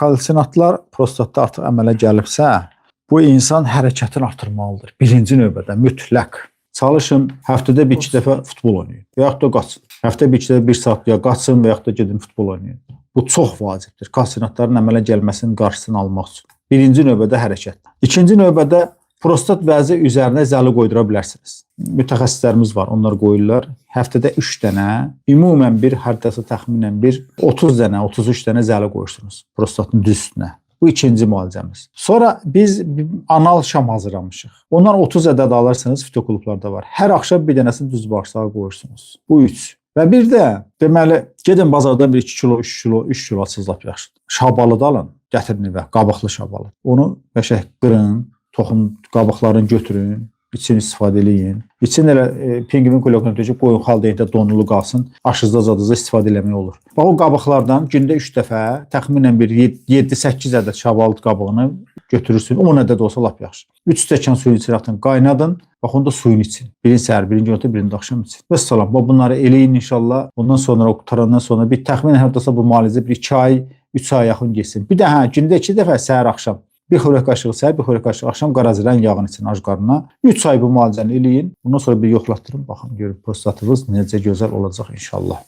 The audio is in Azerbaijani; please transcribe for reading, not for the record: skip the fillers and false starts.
Kalsinatlar prostatda artıq əmələ gəlibsə, bu insan hərəkətini artırmalıdır. Birinci növbədə mütləq. Çalışın həftədə bir iki dəfə futbol oynayın və yaxud da qaçın. Həftə bir iki dəfə bir saat ya qaçın və yaxud da gedin futbol oynayın. Bu çox vacibdir. Kalsinatların əmələ gəlməsinin qarşısını almaq üçün. Birinci növbədə hərəkət. İkinci növbədə prostat vəzi üzərinə zəli qoydura bilərsiniz. Mütəxəssislərimiz var, onlar qoyurlar. Həftədə 3 dənə, ümumən bir hardasa təxminən bir 30 dənə, 33 dənə zəli qoyursunuz prostatın düz üstünə. Bu ikinci müalicəmiz. Sonra biz anal şam hazırlamışıq. Ondan 30 ədəd alırsınız, fitoklublarda var. Hər axşam bir dənəsini düz bağırsağa qoyursunuz. Bu 3. Və bir də deməli gedin bazardan bir 2 kilo, 3 kilo, 3 kilo açsız lap yaxşıdır. Şabalı da alın, gətirin evə, qabıqlı şabalı. Onu qəşəng qırın, toxum qabıqlarını götürün, için istifadə eləyin. İçin elə pingvin kulyokunu töküb qoyun xalda donulu qalsın. Aşızda zadızda istifadə eləmək olur. Bax o qabıqlardan gündə 3 dəfə təxminən bir 7-8 ədəd şabalıd qabığını götürürsün. 10 ədəd olsa lap yaxşı. 3 stəkan suyun içinə atın, qaynadın. Bax onu da suyun için. Birini səhər, birini günorta, birini də axşam için. Vəssalam. Bax bunları eləyin inşallah. Ondan sonra o qurtarandan sonra bir təxminən hardasa bu müalicə bir 2 ay, 3 ay yaxın getsin. Bir də hə gündə 2 dəfə səhər axşam bir xörək qaşığı səhər, bir xörək qaşığı axşam qarazirən yağını için ac qarnına. 3 ay bu müalicəni eləyin. Bundan sonra bir yoxlatdırın, baxın görün prostatınız necə gözəl olacaq inşallah.